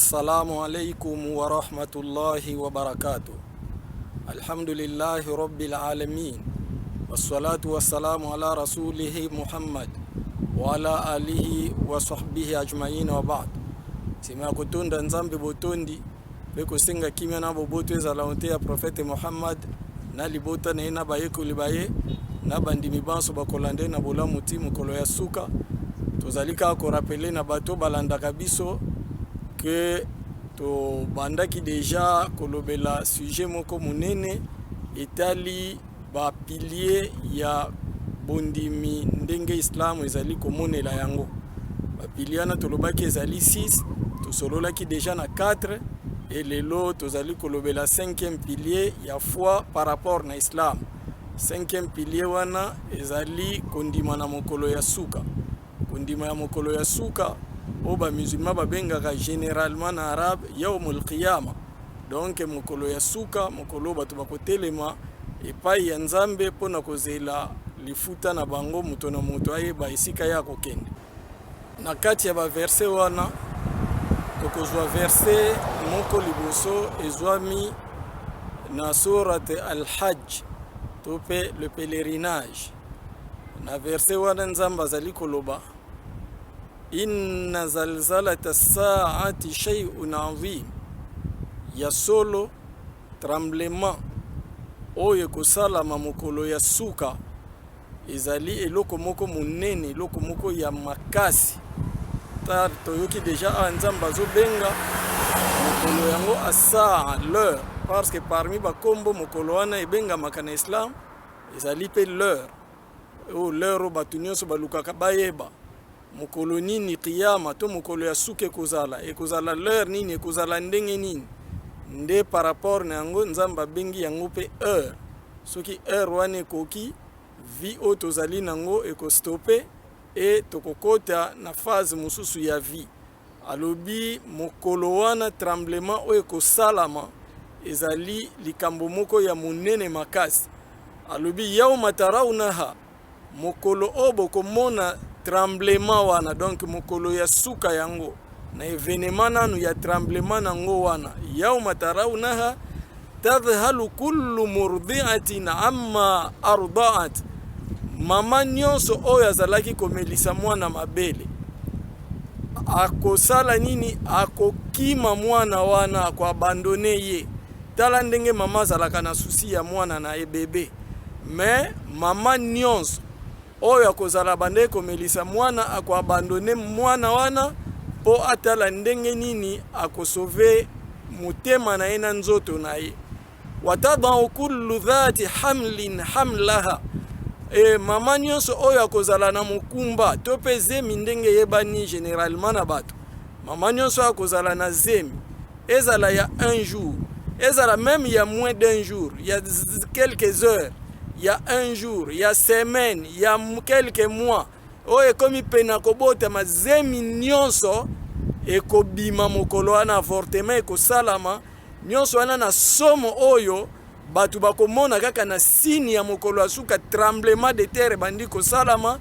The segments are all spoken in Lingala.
Assalamu alaikum wa rahmatullahi wa barakatuh. Alhamdulillahi rabbil alamin. Wassalatu wassalamu ala rasulihi Muhammad wa ala alihi wa sahbihi ajmain wa ba'd. Sima ya kotonda Nzambe botondi mpe kosenga kimia na boboto ezala onte ya prophète Muhammad na libota na ye na bayekoli ba ye na bandimi banso bakolanda ye na bolamu ti mokolo ya suka. Tozali kaka korapele na bato balandaka biso ke tobandaki deja kolobela sujet moko monene etali ba piliers ya bondimi ndenge islam ezali komonela yango. Ba piliers wana tolobaki ezali 6, tosololaki deja na 4 et lelo tozali kolobela 5e pilier ya foi par rapport na islam. 5e pilier wana ezali kondima na mokolo ya suka. Kondima ya mokolo ya suka oyo ba musulmans babengaka generalement na arabe yaumul qiyama, donc mokolo ya suka, mokolo oyo bato bakotelema epai ya Nzambe mpo na kozela lifuta na bango, moto na moto ayeba esika ye akokende. Na kati ya ba verset wana tokozwa verset moko liboso ezwami na surate Al-Hajj to mpe le pèlerinage. Na verset wana Nzambe azali koloba inna zalzalata saati shay'un azim, ya solo tremblement oyo ekosalama mokolo ya suka ezali eloko moko monene, eloko moko ya makasi. Ta toyoki deja awa Nzambe azobenga mokolo yango asaa l'heure, parce que parmi bakombo mokolo wana ebengamaka na islam ezali mpe l'heure oyo, l'heure oyo bato nyonso balukaka bayeba mokolo nini kiyama to mokolo ya suka ekozala, ekozala l'heure nini, ekozala ndenge nini. Nde par rapport na yango Nzambe abengi yango mpe heure. Soki heure wana ekoki, vie oyo tozali nango ekostope e tokokota na phase mosusu ya vie. Alobi mokolo wana tremblement oyo ekosalama ezali likambo moko ya monene makasi. Alobi yauma tarawunaha, mokolo oyo bokomona tremblement wana, donc mokolo ya suka yango na evenement nanu ya tremblement nango wana, yauma tarawunaha tadhhalu kullu murdiatin amma ardaat, mama nyonso oyo azalaki komelisa mwana mabele akosala nini? Akokima mwana wana, akoabandone ye. Tala ndenge mama azalaka na susi ya mwana na ye bebe, me mama nyonso oyo akozala bande komelisa mwana akoabandone mwana wana mpo atala ndenge nini akosove motema na ye na nzoto na ye. Watadau kullu dhati hamlin hamlaha, e mama nyonso oyo akozala na mokumba to mpe zemi ndenge eyebani generalement na bato, mama nyonso akozala na zemi ezala ya un jour, ezala meme ya moins d'un jour, ya quelques heures, ya un jour, ya semaine, ya quelques mois, oyo ekomi pene kobotama, zemi nyonso ekobima mokolo wana, avortement ekosalama nyonso wana na somo oyo bato bakomona kaka na signe ya mokolo ya suka, tremblement de terre ebandi kosalama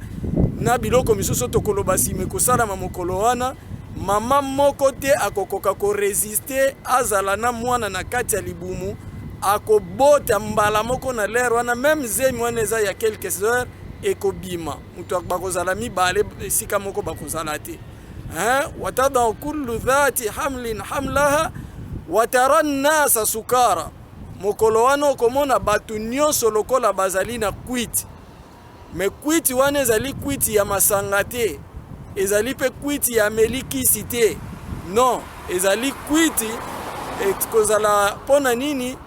na biloko misusu tokoloba nsima ekosalama mokolo wana. Mama moko te akokoka koresiste azala na mwana na kati ya libumu, akobota mbala moko na lere wana, meme zemi wana eza ya quelques heures ekobima, moto bakozala mibale esika moko bakozala te. Watadau kullu dhati hamlin hamlaha watara nnasa sukara, mokolo wana okomona bato nyonso lokola bazali na kwiti. Me kwiti wana ezali kwiti ya masanga te, ezali mpe kwiti ya melikisi te, non, ezali kwiti ekozala mpo na nini?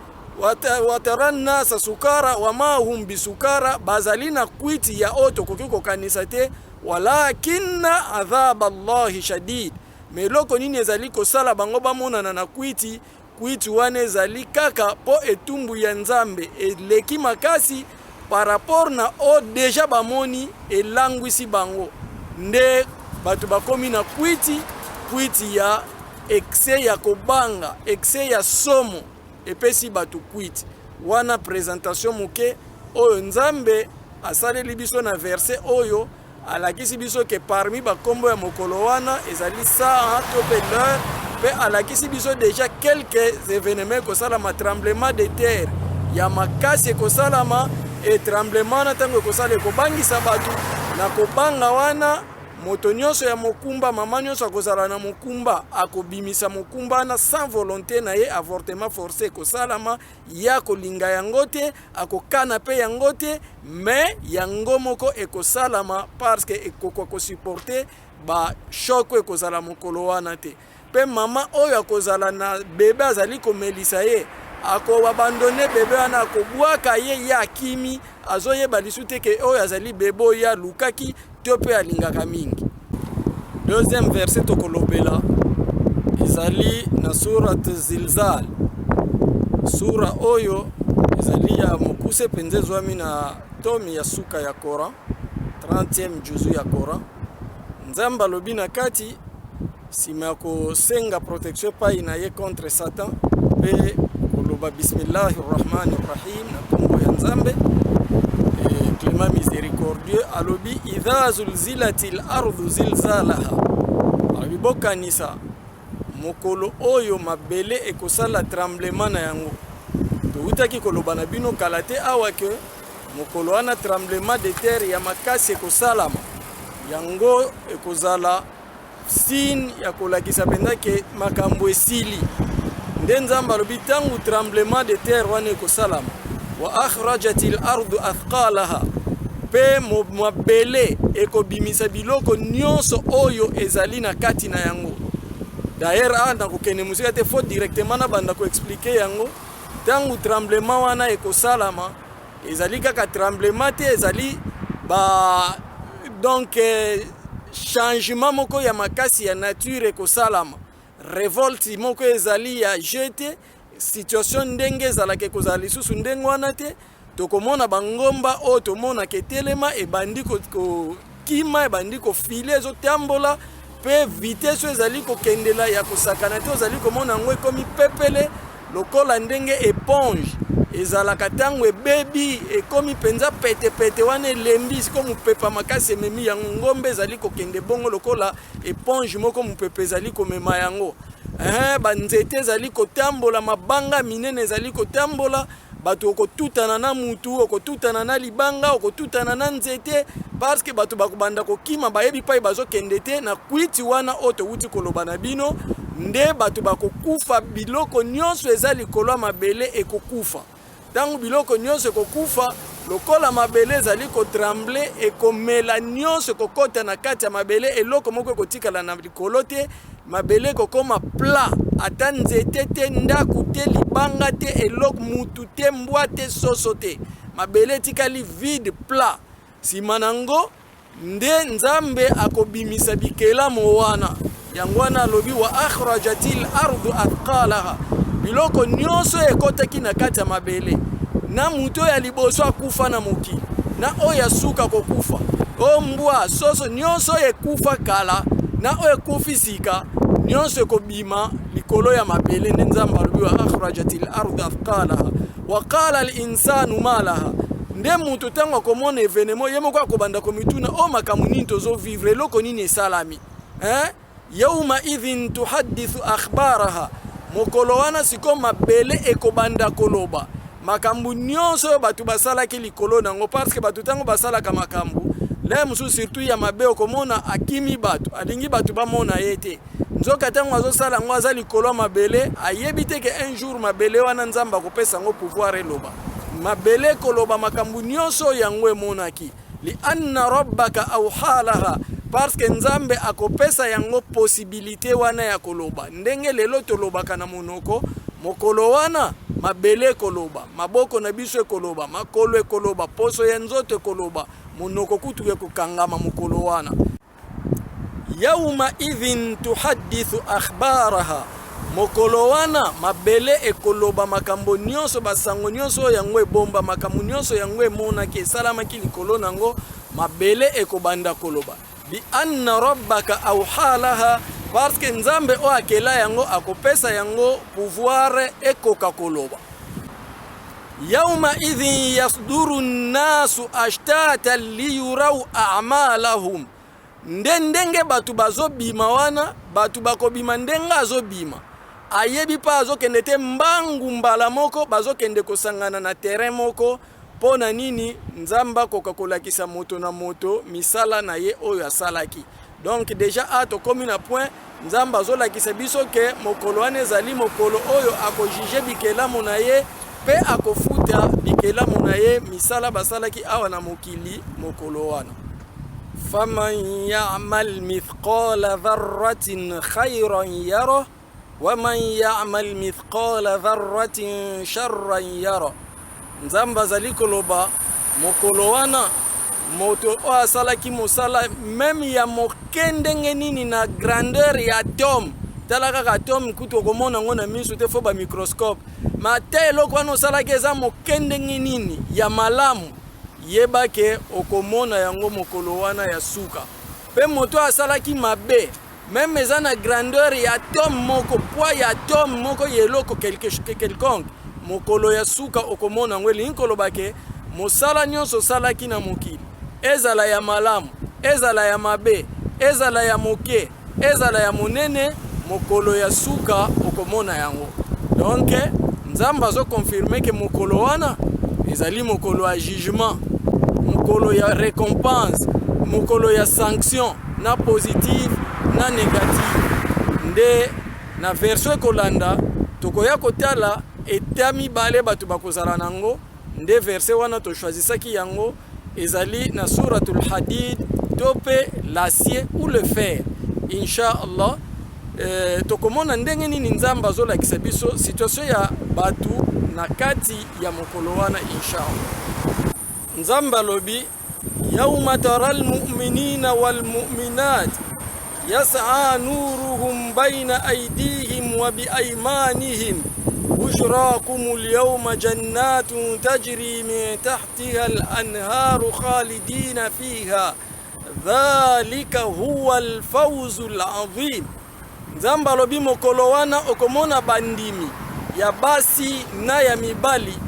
Watara nnasa sukara wama hum bisukara, bazali na kwiti ya oyo tokoki kokanisa te. Walakinna adhab Allahi shadid, me eloko nini ezali kosala bango bamonana na kwiti? Kwiti wana ezali kaka mpo etumbu ya Nzambe eleki makasi par rapport na oyo deja bamoni elangwisi bango, nde bato bakomi na kwiti, kwiti ya excès ya kobanga, excès ya somo epesi bato kwiti wana. Presentation moke oyo Nzambe asaleli biso na verset oyo alakisi biso ke parmi bakombo ya mokolo wana ezali saa to mpe l'heure. Mpe alakisi biso deja quelques evenements ekosalama, tremblement de terre ya makasi ekosalama, e tremblement wana ntango ekosala ekobangisa bato. Na kobanga wana, moto nyonso ya mokumba, mama nyonso akozala na mokumba, akobimisa mokumba wana sans volonté na ye. Avortement forcé ekosalama, ye akolinga yango te, akokana mpe yango te, mais yango moko ekosalama parce que ekoka kosupporter bachoc oyo ekozala mokolo wana te. Mpe mama oyo akozala na bebe azali komelisa ye, akoabandonner bebe wana, akobwaka ye, ye akimi, azoyeba lisu te ke oyo azali bebe oyo alukaki to mpe alingaka mingi. Deuxième verset tokolobela ezali na Surat Zilzal. Sura oyo ezali ya mokuse mpenza, ezwami na tomi ya suka ya Coran, 30e juzu ya Coran. Nzambe alobi na kati, nsima ya kosenga protection epai na ye contre Satan mpe koloba bismillahi rahmani rahim, na nkombo ya Nzambe clément miséricordieux, alobi: idha zulzilati lardu zilzalaha. Alobi: bokanisa mokolo oyo mabele ekosala tremblement na yango. Towutaki koloba na bino kala te awa ke mokolo wana tremblement de terre ya makasi ekosalama. Yango ekozala signe ya kolakisa mpenza ke makambo esili. Nde Nzambe alobi, ntango tremblement de terre wana ekosalama, wa akhrajat lardu athqalaha, mpe mabele ekobimisa biloko nyonso oyo ezali na kati na yango. D'ailleurs, awa nakokende mosika te, faut directement nabanda koexpliquer yango. Ntango tremblement wana ekosalama, ezali kaka tremblement te, ezali ba donc changement moko ya makasi ya nature ekosalama, révolte moko ezali ya jeu te. Situation ndenge ezalaka ekozala lisusu ndenge wana te. Tokomona bangomba oyo tomonaka etelema ebandi kokima, ebandi kofiler, ezotambola mpe vitesse oyo ezali kokendela ya kosakana te. Ozali komona yango ekomi pepele lokola ndenge éponge ezalaka ntango ebebi, ekomi mpenza petepete wana, elembi siko mopepa makasi ememi yango. Ngombe ezali kokende bongo lokola éponge moko, mopepe ezali komema yango. Banzete ezali kotambola, mabanga minene ezali kotambola. Bato okotutana na mutu, okotutana na libanga, okotutana na nzete, parce que bato bakobanda kokima, bayebi pai bazokende te. Na kwiti wana oyo towuti koloba na bino, nde bato bakokufa. Biloko nyonso eza likolo ya mabele ekokufa. Ntango biloko nyonso ekokufa, lokola mabele ezali kotrembler, ekomela nyonso, ekokɔta na kati ya mabele, eloko moko ekotikala na likolo te. Mabele ekokóma plat, ata nzete te, ndako te, libanga te, eloko, mutu te, mbwa te, soso te, mabele etikali vide, plat. Nsima nango nde Nzambe akobimisa bikelamo wana. Yango wana alobi: wa akhrajati lardu athqalaha. Biloko nyonso ekɔtaki na kati ya mabele, na moto oyo ya liboso akufa na mokili na oyo ya suka kokufa, oyo mbwa, soso, nyonso oyo ekufa kala na oyo ekufi sika, nyonso ekobima likolo ya mabele. Nde Nzambe alobi: wa akhrajati lardu athqalaha wa qala linsanu ma laha. Nde moto ntango akomona événement, ye moko akobanda komituna: oyo makambo nini tozovivre? Eloko nini esalami, hein? Yauma idhin tuhadithu akhbaraha. Mokolo wana sikoyo mabele ekobanda koloba makambo nyonso oyo bato basalaki likolo nango, parce que bato ntango basalaka makambo le mosusu, surtout ya mabe, okomona akimi bato, alingi bato bamona ye te. Nzoka ntango azosala yango, aza likolo ya mabele, ayebi te ke un jour mabele wana Nzambe akopesa yango pouvoir eloba. Mabele koloba makambo nyonso oyo yango emonaki, li anna rabbaka auhalaha, parce que Nzambe akopesa yango possibilité wana ya koloba. Ndenge lelo tolobaka na monoko, mokolo wana mabele ekoloba, maboko na biso ekoloba, makolo ekoloba, poso ya nzoto ekoloba, monoko kutu ekokangama mokolo wana. Yauma idhin tuhadithu akhbaraha. Mokolo wana mabele ekoloba makambo nyonso, basango nyonso oyo yango ebomba, makambo nyonso yango emonaki esalamaki likolo nango. Mabele ekobanda koloba bi anna rabbaka auhalaha, parce que Nzambe oyo akela yango akopesa yango pouvoir ekoka koloba. Yauma idhin yasduru nnasu ashtatan liyurau amalahum. Nde ndenge bato bazobima wana, bato bakobima ndenge azobima. Ayebi mpe azokende te mbangu mbala moko bazokende kosangana na terrain moko mpo na nini Nzambe akoka kolakisa moto na moto misala na ye oyo asalaki. Donc deja a tokomi na point Nzambe azolakisa biso ke mokolo wana ezali mokolo oyo akojuge bikelamu na ye mpe akofuta bikelamu na ye misala basalaki awa na mokili mokolo wana. Faman ya'mal mithqala dharratin khayran yarah wa man ya'mal mithqala dharratin sharran yarah. Nzambe azali koloba mokolo wana moto oyo asalaki mosala meme ya moke ndenge nini na grandeur ya atome tala kaka atome kutu okomona yango na miso te fo bamicroscope ma ata eloko wana osalaki eza moke ndenge nini ya malamu yeba ke okomona yango mokolo wana ya suka mpe moto oyo asalaki mabe meme eza na grandeur ya atome moko poids ya atome moko ya eloko quelconque mokolo ya suka okomona yango elingi koloba ke mosala nyonso osalaki na mokili ezala ya malamu ezala ya mabe ezala ya moke ezala ya monene mokolo ya suka okomona yango donc nzambe azokonfirme ke mokolo wana ezali mokolo ya jugement mokolo ya récompense mokolo ya sanction na positive na negative nde na version ekolanda tokoya kotala eta mibale bato bakozala na yango nde verse wana tochoisisaki yango ezali na suratul hadid to mpe l'acier ou le fer inshallah eh, tokomona ndenge nini nzambe azolakisa biso situation ya bato na kati ya mokolo wana inshallah nzambe alobi yauma tara lmuminina walmuminat yas'a nuruhum baina aydihim wa biaymanihim bushrakum alyawma jannatun tajri min tahtiha al-anharu khalidina fiha dhalika huwa alfawzu alazim Nzambe alobi mokolo wana okomona bandimi ya basi na ya mibali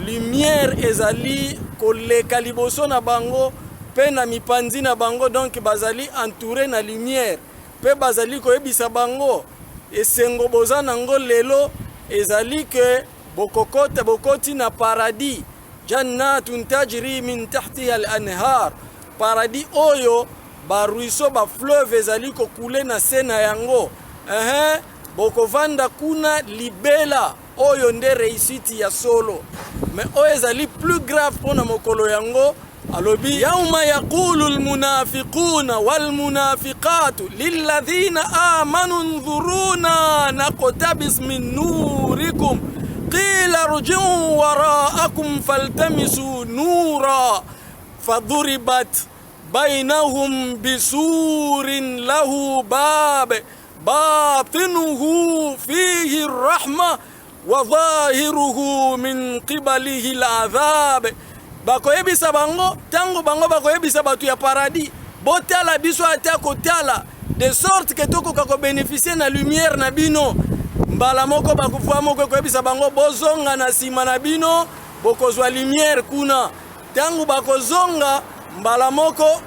lumière ezali koleka liboso na bango mpe na mipanzi na bango donc bazali entouré na lumière mpe bazali koyebisa bango esengo boza nango lelo ezali ke bokokota bokoti na paradis jannatun tajri min tahtiha al-anhar paradis oyo ba ruisseau ba fleuve ezali kokule na se na yango ehe bokovanda kuna libela oyo nde réussite ya solo mais oyo ezali plus grave mpo na mokolo yango alobi yauma yaqulu lmunafiquna walmunafiqatu lilladhina amanu ndhuruna naqtabis min nurikum qila rjiu waraakum faltamisu nura faduribat bainahum bisurin lahu bab batinuhu fihi rahma wa dhahiruhu min qibalihi ladhab bakoyebisa bango ntango bango bakoyebisa bato ya paradis botala biso ata kotala de sorte ke tokoka kobeneficie na lumière na bino mbala moko bakuvua moko ekoyebisa bango bozonga na nsima na bino bokozwa lumière kuna Ntango bakozonga, mbala moko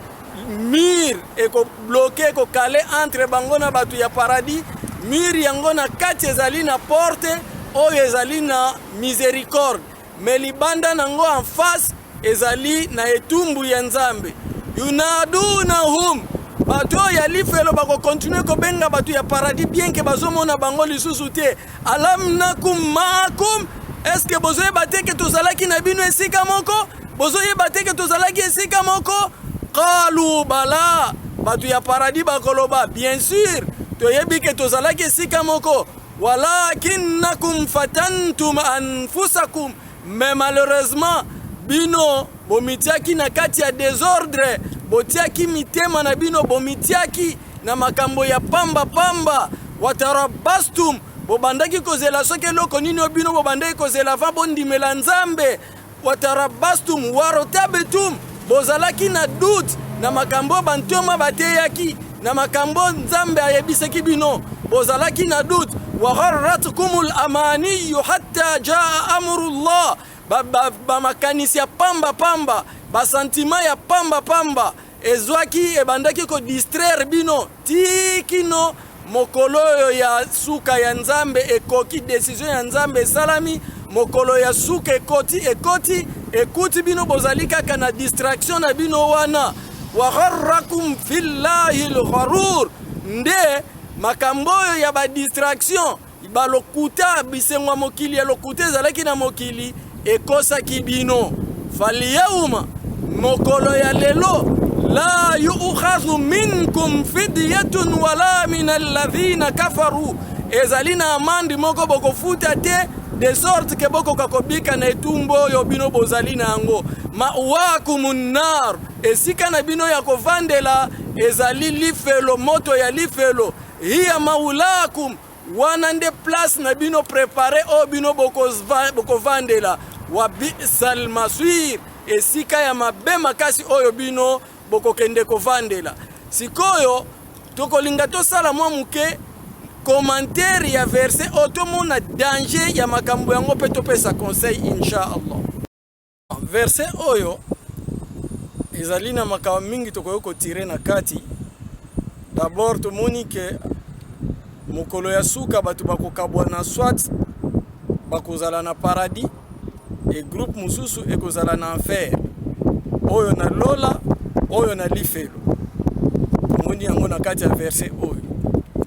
mur ekobloke, ekokale entre bango na bato ya paradis. Mur yango na kati ezali na porte oyo ezali na misericorde, me libanda nango en face ezali na etumbu ya Nzambe. Yunadunahum, bato oyo ya lifelo bakokontinue kobenga bato ya paradis bien ke bazomona bango lisusu te. Alam nakum maakum, eske bozoyeba te ke tozalaki na bino esika moko? Bozoyeba te ke tozalaki esika moko? Qalu bala, bato ya paradis bakoloba bien sûr toyebi ke tozalaki esika moko. Walakinnakum fatantum anfusakum, mais malheureusement bino bomitiaki na kati ya desordre, botiaki mitema na bino, bomitiaki na makambo ya pamba pamba. Watarabastum, bobandaki kozela soki eloko nini oyo bino bobandaki kozela avant bondimela Nzambe. Watarabastum warotabetum, bozalaki na doute na makambo oyo bantoma bateyaki, na makambo Nzambe ayebisaki bino, bozalaki na doute. Wagharratkumul amaniyu hatta jaa amrullah, bamakanisi ba, ba ya pamba pamba, basantima ya pamba pamba. Ezwaki, ebandaki ko distraire bino tii kino mokolo oyo ya suka ya Nzambe ekoki, decision ya Nzambe esalami, mokolo ya suka ekoti, ekoti, ekuti bino bozali kaka na distraction na bino wana. Wa gharrakum fillahi lgharur, nde makambo oyo ya ba distraction Balokuta, bisengo ya mokili ya lokuta ezalaki na mokili ekosaki bino. Falyauma, mokolo ya lelo, la yu'khadhu minkum fidyatun wala min alladhina kafaru, ezali na amande moko bokofuta te de sorte ke bokoka kobika na etumbu oyo bino bozali na yango. Ma'wakumun nar, esika na bino ya kovandela ezali lifelo, moto ya lifelo. Hiya maulakum, wana nde place na bino prepare oyo bino bokovandela. Wa bisal maswir, esika ya mabe makasi oyo bino bokokende kovandela. Sikoyo tokolinga tosala mwa moke commentaire ya verset oyo, tomona danger ya makambo yango mpe topesa conseil insha Allah. Verset oyo ezali na makambo mingi tokoki kotire na kati. D'abord tomoni ke mokolo ya suka bato bakokabwana, soit bakozala na paradis e groupe mosusu ekozala na enfer, oyo na lola, oyo na lifelo. Tomoni yango na kati ya verset oyo.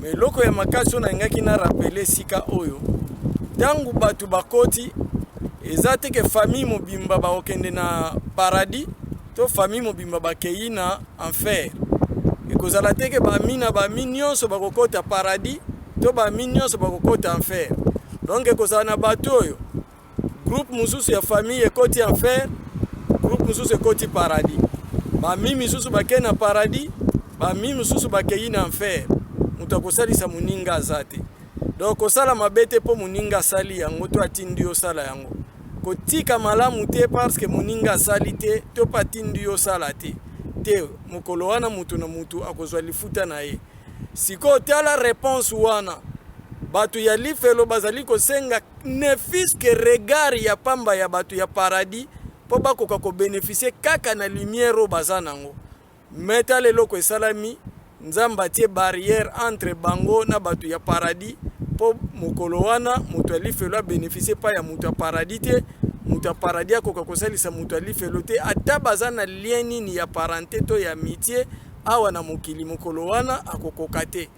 Me eloko ya makasi oyo nalingaki na rapele esika oyo, ntango bato bakoti, eza te ke famille mobimba bakokende na paradis to famille mobimba bakei na enfer. Ekozala te ke bami na bami nyonso bakokota paradis to bami nyonso bakokota enfer. Donc ekozala na bato oyo groupe mosusu ya famille ekoti enfer, groupe mosusu ekoti paradis. Bami misusu bakei na paradis, bami mosusu bakei na enfer. Moto akosalisa moninga aza te. Donc kosala mabe te mpo moninga asali yango to atindi yo osala yango. Kotika malamu te parce que moninga asali te to mpe atindi yo osala te. Te, mokolo wana moto na moto akozwa lifuta na ye. Sikoyo tala reponse wana. Bato ya lifelo bazali kosenga ne fût-ce que regard ya pamba ya bato ya paradis mpo bakoka kobeneficie kaka na lumière oyo baza nango. Mais tala eloko esalami, Nzambe atie barrière entre bango na bato ya paradis mpo mokolo wana moto ya lifelo a beneficier epai ya moto ya paradis te, moto ya paradis akoka kosalisa moto ya lifelo te, ata baza na lien nini ya parente to ya amitie awa na mokili, mokolo wana akokoka te.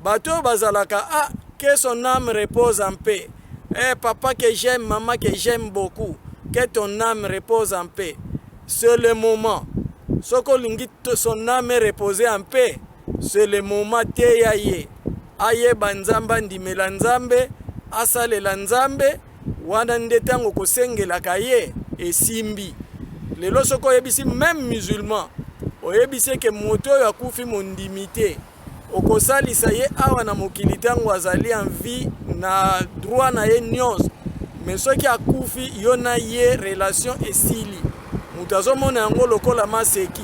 Bato oyo bazalaka ah, que son âme repose en paix. Eh, papa que j'aime, maman que j'aime beaucoup, que ton âme repose en paix. C'est le moment. Soki olingi son âme repose en paix, c'est le moment teya ye. Ayeba Nzambe, andimela Nzambe, asalela Nzambe, wana nde ntango kosengelaka ye esimbi. Lelo soki oyebisi meme musulman, oyebisi eke moto oyo akufi mondimi te, okosalisa ye awa na mokili ntango azali en vie na droit na ye nyonso, me soki akufi yo na ye relation esili. Moto azomona yango lokola maseki.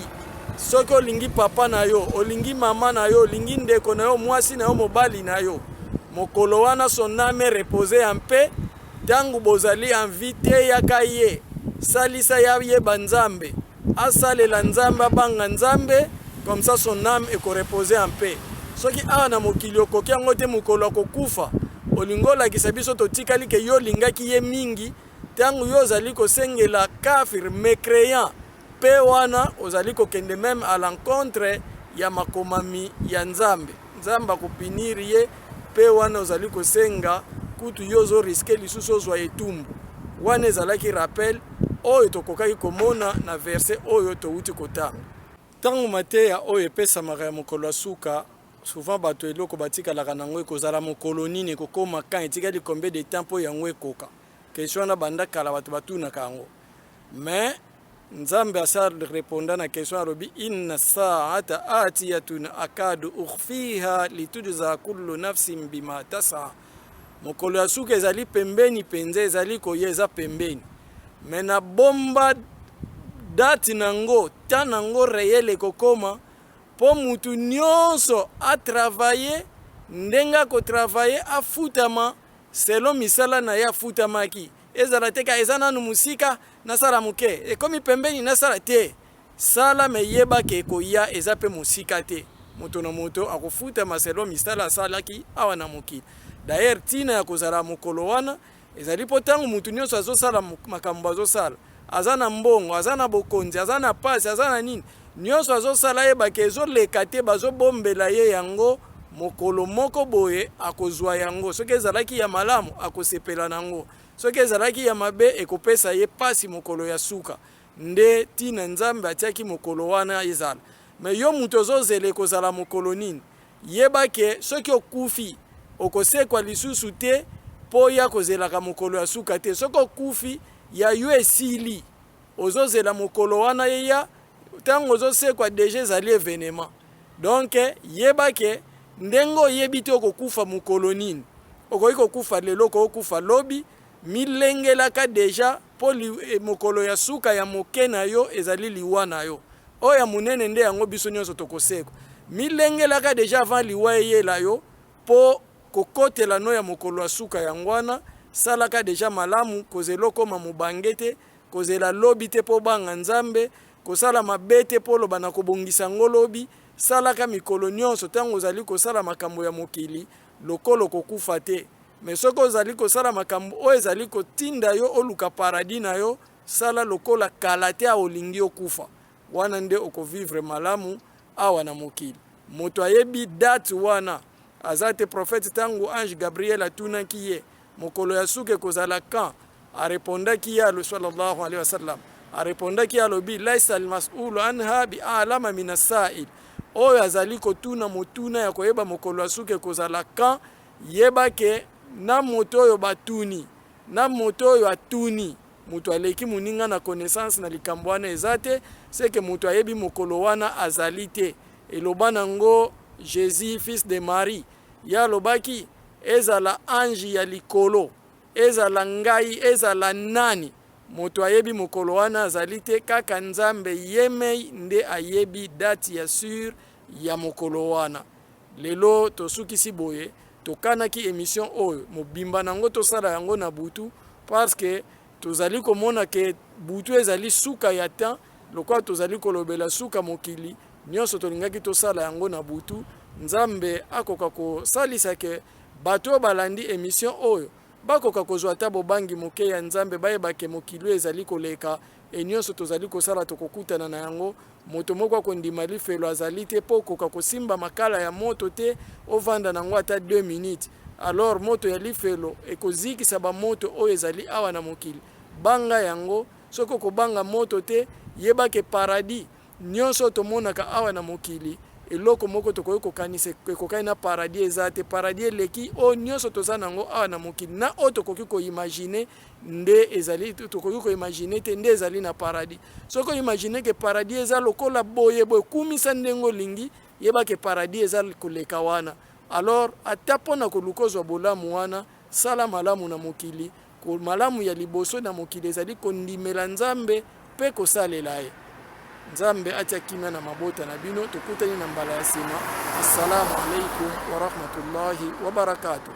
Soki olingi papa na yo, olingi mama na yo, olingi ndeko na yo, mwasi na yo, mobali na yo, mokolo wana son âme repose en paix. Ntango bozali en vie, teyaka ye, salisa ye ayeba Nzambe, asalela Nzambe, abanga Nzambe, comme ça son âme eko repose en paix. Soki awa na mokili okoki yango te, mokolo akokufa olingi olakisa biso totikali ke yo olingaki ye mingi. Ntango yo ozali kosengela kafir mécréant mpe wana ozali kokende meme à l'encontre ya makomami ya Nzambe, Nzambe akopunir ye. Mpe wana ozali kosenga kutu yo ozorisquer lisusu ozwa etumbu. Wana ezalaki rappel oyo tokokaki komona na verset oyo towuti kotanga. Ntango mateya oyo epesamaka ya mokolo ya suka, souvent bato eloko batikalaka nango ekozala mokolo nini, ekokoma quand, etikali combien de temps mpo yango ekoka. Question wana banda kala bato batunaka yango, mais Nzambe asa reponda na question, alobi: inna saata atiyatun akadu ukhfiha litujza kullu nafsin bima tasa. Mokolo ya suka ezali pembeni mpenza, ezali koya, eza pembeni, me na bomba date nango, temps nango réel ekokoma, mpo mutu nyonso atravaille ndenge akotravaille, afutama selon misala na ye afutamaki. Ezala te ka eza nanu mosika, nasala moke, ekomi pembeni, nasala te. Sala mais yeba ke ekoya eza pe mosika te. Moto na moto akofutama selon misala asalaki awa na mokili. D'ailleurs tina ya kozala mokolo wana ezali po tango mutu nionso azosala makambo azosala, aza na mbongo, aza na bokonzi, aza na pasi, aza na nini, nionso azosala ayeba ke ezoleka te, bazobombela ye yango, mokolo moko boye akozua yango. Soki ezalaki ya malamu akosepela na yango, soki ezalaki ya mabe ekopesa ye pasi mokolo ya suka. Nde tina Nzambe atiaki mokolo wana ezala. Mais yo mutu ozozela ekozala mokolo nini? Yeba ke soki okufi okosekwa lisusu te po oya kozelaka mokolo ya suka te. Soki okufi ya yo esili. Ozozela mokolo wana eya, tango ozosekwa dejà ezali evenement. Donc yeba ke ndenge oyebi te okokufa mokolo nini. Okoki kokufa lelo, okoki kokufa lobi, Milengelaka dejà po mokolo ya suka ya moke na yo ezali liwa na yo. Oyo ya monene nde yango biso nionso tokosekwa. Milengelaka dejà avant liwa eyela yo po kokotela no ya mokolo ya suka yango wana. Salaka dejà malamu, kozela okoma mobange te, kozela lobi te po obanga Nzambe, kosala mabe te po oloba nakobongisa yango lobi. Salaka mikolo nionso tango ozali kosala makambo ya mokili lokola okokufa te. Mais soki ozali kosala makambo oyo ezali kotinda yo oluka paradis na yo, sala lokola kala te awa olingi okufa. Wana nde oko vivre malamu awa na mokili. Moto ayebi date wana aza te. Prophète tangu ange Gabriel atunaki ye mokolo ya suka ekozala quand? A repondaki ye sallallahu alaihi wasallam, a repondaki ye alobi laisa al-mas'ulu anha bi a'lama min as-sa'il, oyo azali kotuna motuna ya koyeba mokolo ya suka ekozala quand, Yeba ke na moto oyo batuni na moto oyo atuni moto aleki moninga na connaissance na likambo wana eza te, ce que moto ayebi mokolo wana azali te. Eloba nango Jesus fils de Marie, ye alobaki ezala ange ya likolo, ezala ngai, ezala nani, moto ayebi mokolo wana azali te, kaka Nzambe ye mei nde ayebi date ya sur ya mokolo wana. Lelo tosukisi boye, tokanaki emission oyo mobimba nango tosala yango na butu parce que tozali komona ke butu ezali suka ya temps, lokola tozali kolobela suka mokili nionso tolingaki tosala yango na butu. Nzambe akoka kosalisa ke bato oyo balandi emission oyo bakoka kozwa ata bobangi moke ya Nzambe, bayeba ke mokili oyo ezali koleka et nionso tozali kosala tokokutana na yango. Moto moko akondima lifelo azali te po okoka kosimba makala ya moto te ovanda nango ata deux minutes. Alors moto ya lifelo ekozikisa ba moto oyo ezali awa na mokili. Banga yango, soki okobanga moto te, yeba ke paradis nionso oyo tomonaka awa na mokili, eloko moko tokoki kokanisa ekokani na paradis eza te. Paradis eleki oyo nionso toza nango awa na mokili na oyo tokoki ko imaginer. Nde ezali tokoki ko imaginer te nde ezali na paradis. Soki o imaginer ke paradis eza lokola boye boye, kumisa ndenge olingi, yeba ke paradis eza koleka wana. Alors ata mpo na koluka ozwa bolamu wana, sala malamu na mokili. Malamu ya liboso na mokili ezali kondimela Nzambe mpe kosalela ye. Nzambe atia kimia na mabota na bino. Tokutani na mbala ya sima. Assalamu alaikum wa rahmatullahi wa barakatuh.